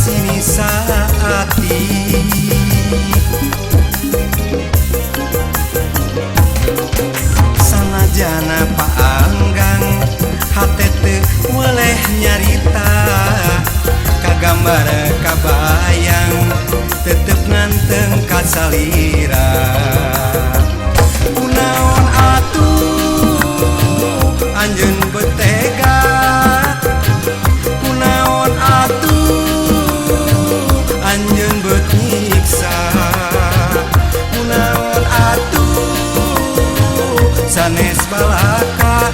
dipasini saati. Sanajana paanggang hate teu weleh nyarita, kagambar kabayang tetep nganteng kasalira. Kunaon atuh anjeun betega, kunaon atuh anjeun bet nyiksa, kunaon atuh sanes balaka,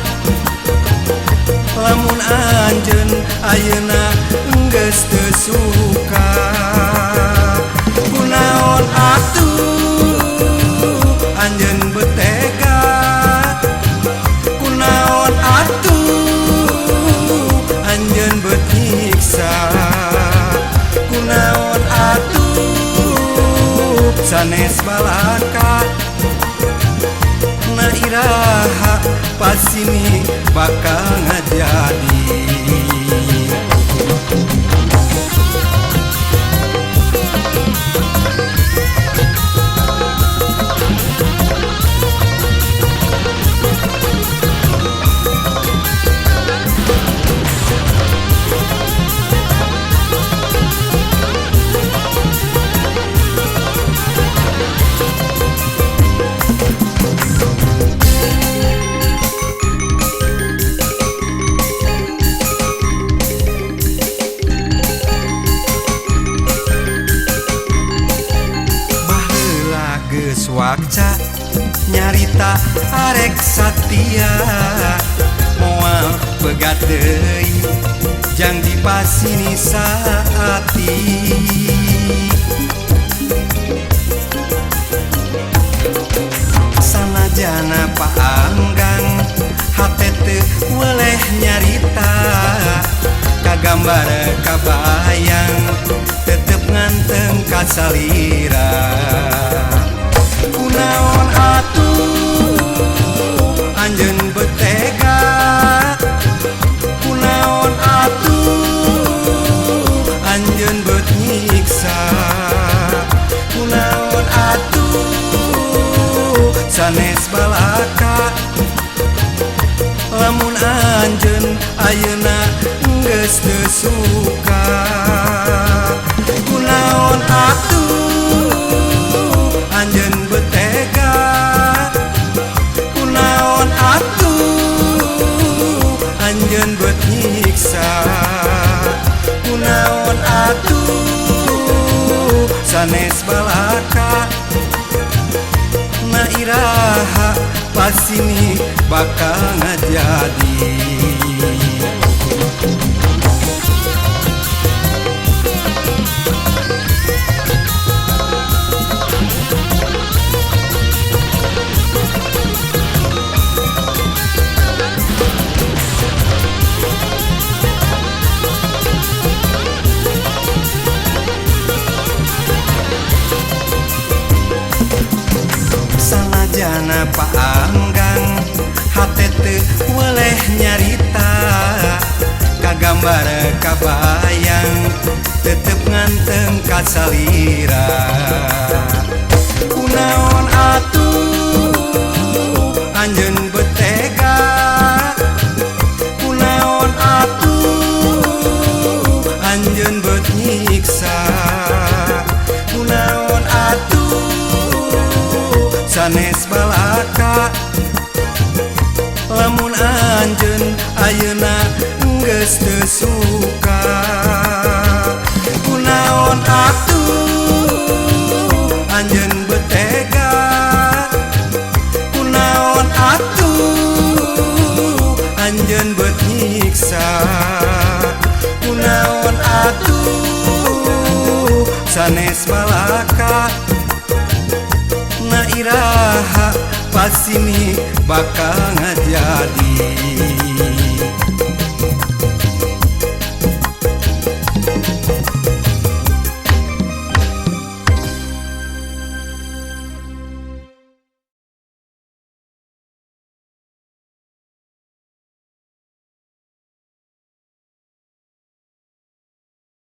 lamun anjeun ayeuna geus teu suka. Kunaon atuh anjeun betega, kunaon atuh anjeun bet nyiksa, kunaon atuh sanes balaka, na iraha pasini bakal ngajadi. Wakca nyarita arek satia, moal pegat deui jang dipasini saati. Sanajana paanggang hate teu weleh nyarita, kagambar kabayang tetep nganteng kasalira. Kunaon atuh anjeun betega, kunaon atuh anjeun bet nyiksa, kunaon atuh sanes balaka, lamun anjeun ayeuna geus teu suka. Kunaon atuh anjeun betega, kunaon atuh anjeun bet nyiksa, kunaon atuh sanes balaka, na iraha pasini bakal ngajadi. Sanajana paanggang hate teu weleh nyarita, kagambar kabayang tetep nganteng kasalira. Kunaon atuh anjeun betega, kunaon atuh anjeun bet nyiksa, kunaon atuh sanes balaka, lamun anjeun ayeuna geus teu suka. Kunaon atuh anjeun betega, kunaon atuh anjeun bet nyiksa, kunaon atuh sanes balaka, na iraha pasini bakal ngajadi.